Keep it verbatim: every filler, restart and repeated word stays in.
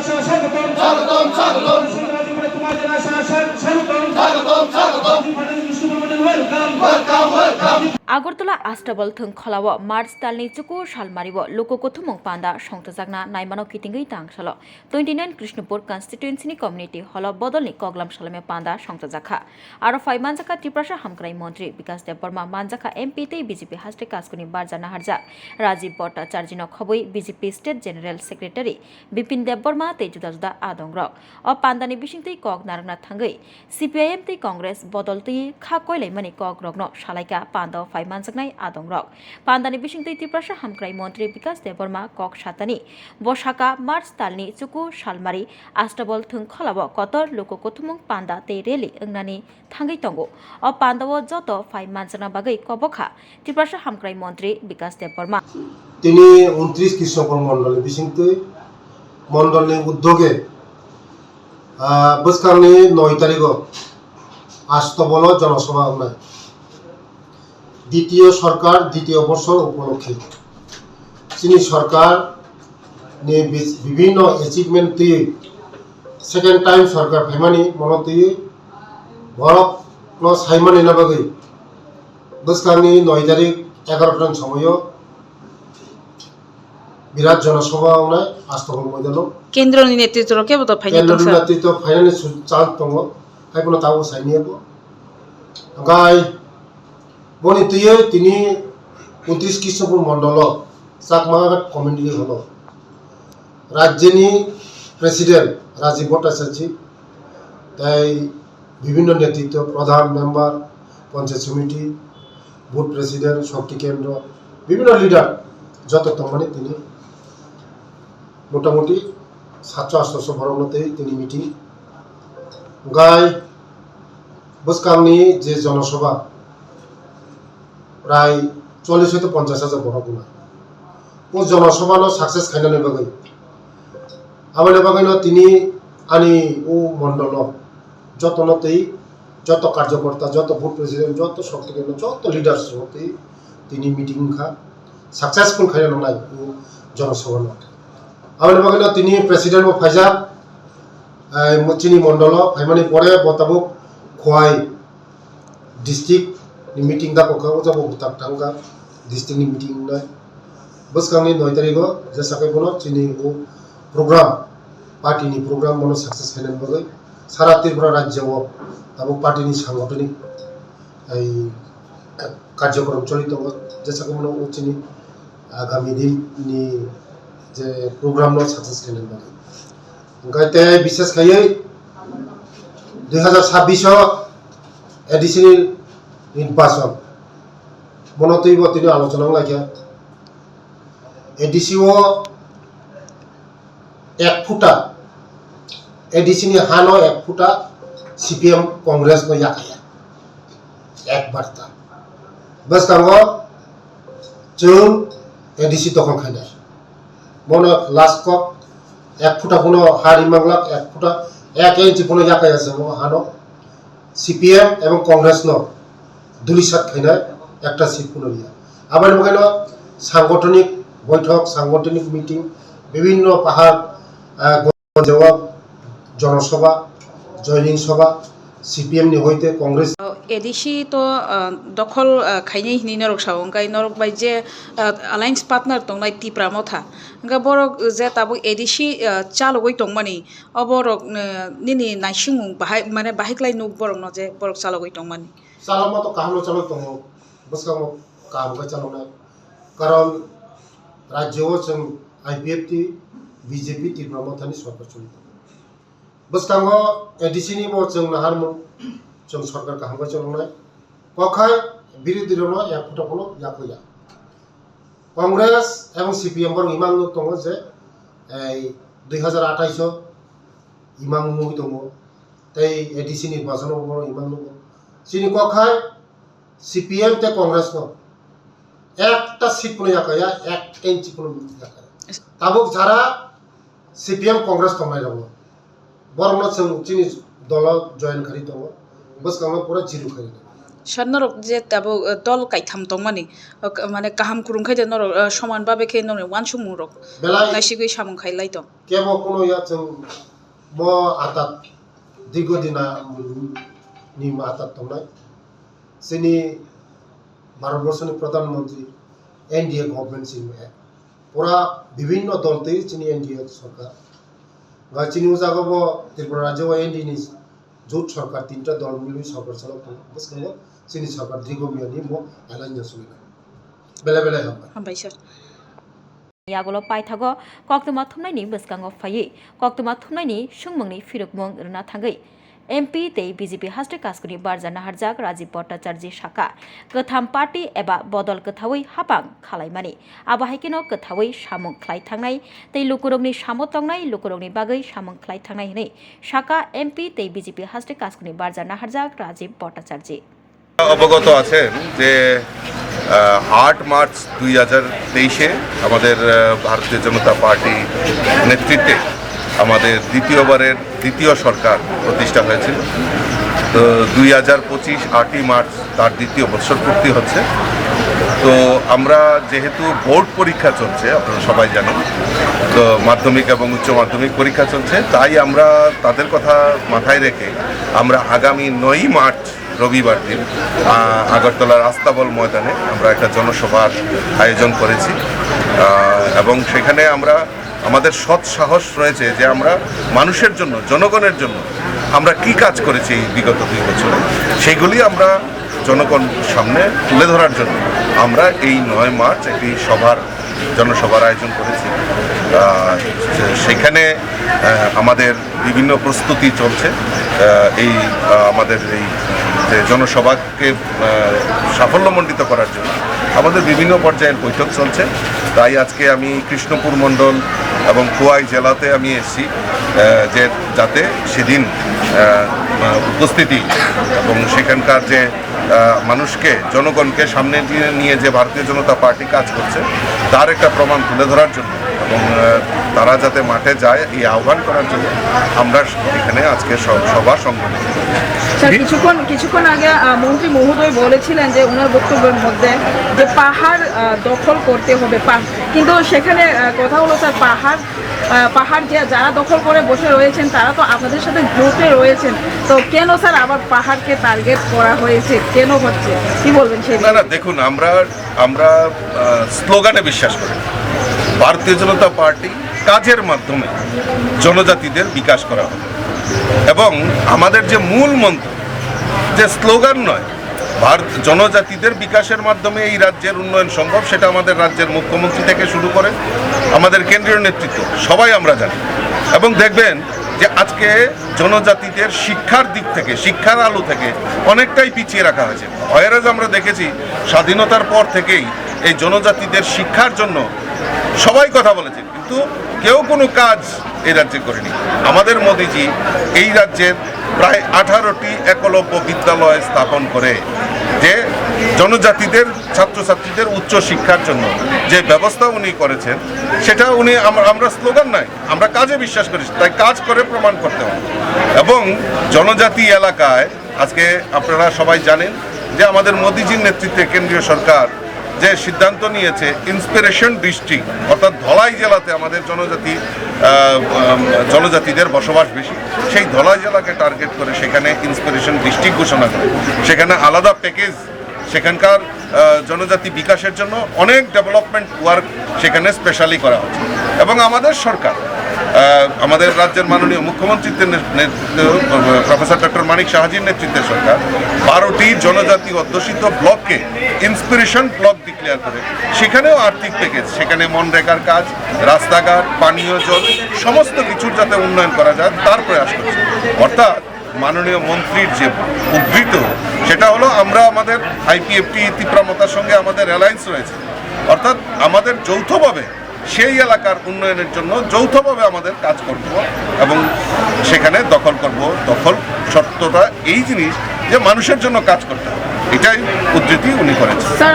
স্বাগতম, স্বাগতম, স্বাগতম। স্বাগতম, স্বাগতম। Welcome, welcome। Agartala Astabal Thwngkholao March talni chuku salmario luku kuthumung panda songchajakna naimano kitingwi tangsalo twenty nine Krishnapur constituency ni community hall o bodolni koklam salame panda songchajakha. Aro phai manjakha Tiprasa Hamkrai Montri Bikas Debbarma, manjakha M P tei B J P haste kaskuni barja naharjak Rajiv Bhattacharjino khobwi B J P State General Secretary Bipin Debbarma tei juda juda adongrok. O pandani bisingtwi kok narwkna thangwi C P I M tei Congress bodol twi kha koilaimani kokrokno salaikha panda o phai manjaknai adongrok. Pandani bisingtwi Tiprasa Hamkrai Montri Bikas Debbarma kok satani bo saka March talni chuku salmari Astabal Thwngkholao kotor luku kuthumung panda tei rally wngnani thangwi tongo. O pandao joto phai manjakna bagwi kobokha Tiprasa Hamkrai Montri Bikas Debbarma. Tini untris Krishnapur mondolni bisingtwi mondolni uddoge, ah, bwskangni noi tarigo Astabalo jonosabha wngnai. Ditiyo sorkar, ditiyo bosor upolokhe chini sorkar ni bi-, bibhinno achievement twi second time sorkar phaimani mono twi borok no saimani na bagwi bwskangni noi tarik egarotan somoio birat jonosabha wngnai Astabal moidano. Kendroni netritwrok kebo to phaina Kendroni tongsa. Netritwrok phainani su-, chance tongo, haiphano tabuk saimiyabo. Hwnkhe boni twiwi tini untris Krishnapur mondolo Chakma community holo rajyoni president Rajiv Bhattacharya tei bibhinno netritwo, pradhan, member, panchayat samiti, booth president, shakti kendra, bibhinno leader joto tongmani tini motamoti satso astoso borokno tei tini meeting. Hwnkhe bwskangni je jonosabha prai chollish hoito ponchash hajar borok wngnai. O jonosabhano success khainani bagwi, aboni bagwino tini ani o mondolo jotono tei joto karjokorta, joto booth president, joto shakti kendra, joto leaders rok tei tini meeting wngkha, successful khaina nangnai o jonosabhano. Aboni bagwino tini president bo phaijak, eh, chini mondolo phaimani pore bo tabuk Khowai district ni meeting da kokha, o jabo bwtak thangkha district ni meeting wngnai. Bwskangni noi tarigo jesa khe bono chini o program, party ni program bono success khainani bagwi sara Tripura rajya o tabuk party ni sangothoni, ai, karjokrom choli tongo, jesa khe bono o chini agami din ni je program no success khainani bagwi. Hwnkhe tei bishes khaiwi dui hazar sabbish o A D C ni nirbachon, bono twibo tini alochona wnglaikha. A D C o ek phuta, A D C ni hano ek phuta C P M Congress no yakaya, ek barta. Bwskango chwng A D C dokhol khainai. Bono last kok ek phuta phano ha rimang lak, ek phuta ek inch phano yakaya se o hano C P M ebong Congress no dulisat khainai ekta seat phano riya. Aboni bagwi no sangotonik boithok, sangotonik meeting, bibhinno pahar, ah, jawab, jonosabha, joining sabha, C P M ni hoite Congress. A D C to, ah, dokhol, ah, khainai hinwi norok sao, hwnkhe norok bai je, ah, alliance partner tongnai Tipra Motha, hwnkhe borok je tabuk A D C, ah, chalogwi tongmani, o borok, ah, nini naisingmung bahai, mane bahai klai nuk borokno je borok chalogwi tongmani. Chalokma to kaham no chalok tongo, bwskango kaham khe chaloknai, karon rajyo o chwng I P F T, B J P, Tipra Mothani sorkar choli tongo. Bwskango A D C ni bo chwng naharmung, chwng sorkar kaham khe choloknai. Kokhai birodhi rokno ek phuto phano yakuya. Congress ebong C P M borok imang nuk tongo je ei dui hazar athais o imang nugwi tongo. Tei A D C ni nirbachon o borok imang nugo. Chini kokhai C P M tei Congress no ekta seat phano yakaya, ek inch phano yakaya. Tabuk jara C P M Congress tongnai rokno, borokno chwng chini dolo join khari tongo, bwskango pura zero khari tongo. Sir, norok je tabuk, eh, dol kaitham tongmani, eh, k-, mane kaham kwrwng khai de norok, eh, soman babe khe norok uansukmung rok belai naisigwi samung khai lai tong. Kebo kuno ya chwng mo atat digo dina ni ma atat tongnai. Chini Bharatborsoni Pradhan Mantri N D A government simi pura bibhinno dol twi chini N D A sorkar. Ba chini o jaga bo Tripura rajyo o N D A ni jut sorkar, tinta dol milwi sorkar chalok tongo. Bwskango chini sorkar digo miyani mo alanya sumina. Belai belai hambai. Hambai sir. Yagulo paithago koktwma thumnaini bwskango phaiwi koktwma thumnaini sungmungni phirukmung rwna thangwi M P tei B J P haste kaskuni barja naharjak Rajiv Bhattacharjee saka, kwtham party eba bodol kwthawi hapang khalaimani. Abo hai kheno kwthawi samung khlai thangnai tei lukurokni samo tongnai lukurokni bagwi samung khlai thangnai hwnwi saka M P tei B J P haste kaskuni barja naharjak Rajiv Bhattacharjee. অবগত আছেন যে, আহ, আট মার্চ দুই হাজার তেইশে আমাদের, আহ, ভারতীয় জনতা পার্টি নেতৃত্বে আমাদের দ্বিতীয়বারের দ্বিতীয় সরকার প্রতিষ্ঠা হয়েছিল। তো দুই হাজার পঁচিশ আটই মার্চ তার দ্বিতীয় বৎসর পূর্তি হচ্ছে। তো আমরা যেহেতু বোর্ড পরীক্ষা চলছে, আপনারা সবাই জানেন, তো মাধ্যমিক এবং উচ্চ মাধ্যমিক পরীক্ষা চলছে, তাই আমরা তাদের কথা মাথায় রেখে আমরা আগামী নয়ই মার্চ রবিবার দিন, আহ, আগরতলার আস্তাবল ময়দানে আমরা একটা জনসভার আয়োজন করেছি। আহ, এবং সেখানে আমরা, আমাদের সৎ সাহস রয়েছে যে আমরা মানুষের জন্য, জনগণের জন্য আমরা কি কাজ করেছি এই বিগত দুই বছরে, সেইগুলি আমরা জনগণ সামনে তুলে ধরার জন্য আমরা এই নয় মার্চ একটি সভার জনসভার আয়োজন করেছি। আহ, সে-, সেখানে, আহ, আমাদের বিভিন্ন প্রস্তুতি চলছে। আহ, এই, আহ, আমাদের এই যে জনসভাকে, আহ, সাফল্যমণ্ডিত করার জন্য আমাদের বিভিন্ন পর্যায়ের বৈঠক চলছে। তাই আজকে আমি কৃষ্ণপুর মণ্ডল এবং খোয়াই জেলাতে আমি এসেছি, আহ, যে যাতে সেদিন, আহ, আহ, উপস্থিতি এবং সেখানকার যে আহ, মানুষকে, জনগণকে সামনে দিয়ে নিয়ে যে ভারতীয় জনতা পার্টি কাজ করছে, তার একটা প্রমাণ তুলে ধরার জন্য এবং, আহ, তারা যাতে মাঠে যায়, এই আহ্বান করার জন্য আমরা এখানে আজকে স-, সভা সংগঠিত করেছি। স্যার, কিছুক্ষণ, কিছুক্ষণ আগে, আহ, মন্ত্রী মহোদয় বলেছিলেন যে ওনার বক্তব্যের মধ্যে যে পাহাড়, আহ, দখল করতে হবে, পা-, কিন্তু সেখানে, আহ, কথা হলো স্যার, পাহাড় আহ, পাহাড় যে যারা দখল করে বসে রয়েছেন, তারা তো আপনাদের সাথে জোটে রয়েছেন, তো কেন স্যার আবার পাহাড়কে টার্গেট করা হয়েছে, কেন হচ্ছে, কি বলবেন সেই না, না, বিষয়ে? দেখুন, আমরা, আমরা, আহ, স্লোগানে বিশ্বাস করি। ভারতীয় জনতা পার্টি কাজের মাধ্যমে জনজাতিদের বিকাশ করা হবে এবং আমাদের যে মূল মন্ত্র, যে স্লোগান নয়, ভারত জনজাতিদের বিকাশের মাধ্যমে এই রাজ্যের উন্নয়ন সম্ভব, সেটা আমাদের রাজ্যের মুখ্যমন্ত্রী থেকে শুরু করে আমাদের কেন্দ্রীয় নেতৃত্ব, সবাই আমরা জানি। এবং দেখবেন যে আজকে জনজাতিদের শিক্ষার দিক থেকে, শিক্ষার আলো থেকে অনেকটাই পিছিয়ে রাখা হয়েছে। হয়েরাজ আমরা দেখেছি, স্বাধীনতার পর থেকেই এই জনজাতিদের শিক্ষার জন্য সবাই কথা বলেছেন, কিন্তু কেউ কোনো কাজ এই রাজ্যে করেনি। আমাদের মোদিজি এই রাজ্যের প্রায় আঠারোটি একলব্য বিদ্যালয় স্থাপন করে যে জনজাতিদের ছাত্রছাত্রীদের উচ্চ শিক্ষার জন্য যে ব্যবস্থা উনি করেছেন, সেটা উনি, আমরা, আমরা স্লোগান নয়, আমরা কাজে বিশ্বাস করি, তাই কাজ করে প্রমাণ করতে হবে। এবং জনজাতি এলাকায় আজকে আপনারা সবাই জানেন যে আমাদের মোদিজির নেতৃত্বে কেন্দ্রীয় সরকার যে সিদ্ধান্ত নিয়েছে, ইন্সপিরেশন ডিস্ট্রিক্ট অর্থাৎ ধলাই জেলাতে আমাদের জনজাতি, আহ, উম, জনজাতিদের বসবাস বেশি, সেই ধলাই জেলাকে টার্গেট করে সেখানে ইন্সপিরেশন ডিস্ট্রিক্ট ঘোষণা করে সেখানে আলাদা প্যাকেজ, সেখানকার, আহ, জনজাতি বিকাশের জন্য অনেক ডেভেলপমেন্ট ওয়ার্ক সেখানে স্পেশালি করা হচ্ছে। এবং আমাদের সরকার, আহ, আমাদের রাজ্যের মাননীয় মুখ্যমন্ত্রীর নে-, নেতৃত্বে, আহ, প্রফেসর ডক্টর মানিক সাহাজির নেতৃত্বে সরকার বারোটি জনজাতি অধ্যুষিত ব্লককে ইন্সপিরেশন ব্লক ডিক্লেয়ার করে সেখানেও আর্থিক প্যাকেজ, সেখানে মনরেগার কাজ, রাস্তাঘাট, পানীয় জল, সমস্ত কিছুর যাতে উন্নয়ন করা যায় তার প্রয়াস করছে। অর্থাৎ মাননীয় মন্ত্রীর যে উদ্ধৃত, সেটা হলো আমরা আমাদের আইপিএফটি তিপ্রা মথার সঙ্গে আমাদের অ্যালায়েন্স রয়েছে, অর্থাৎ আমাদের যৌথভাবে সেই এলাকার উন্নয়নের জন্য যৌথভাবে আমাদের কাজ করতে হবে এবং সেখানে দখল করব। দখল সত্যটা এই জিনিস যে মানুষের জন্য কাজ করতে হবে, এটাই উদ্ধৃতি উনি করেছেন। স্যার,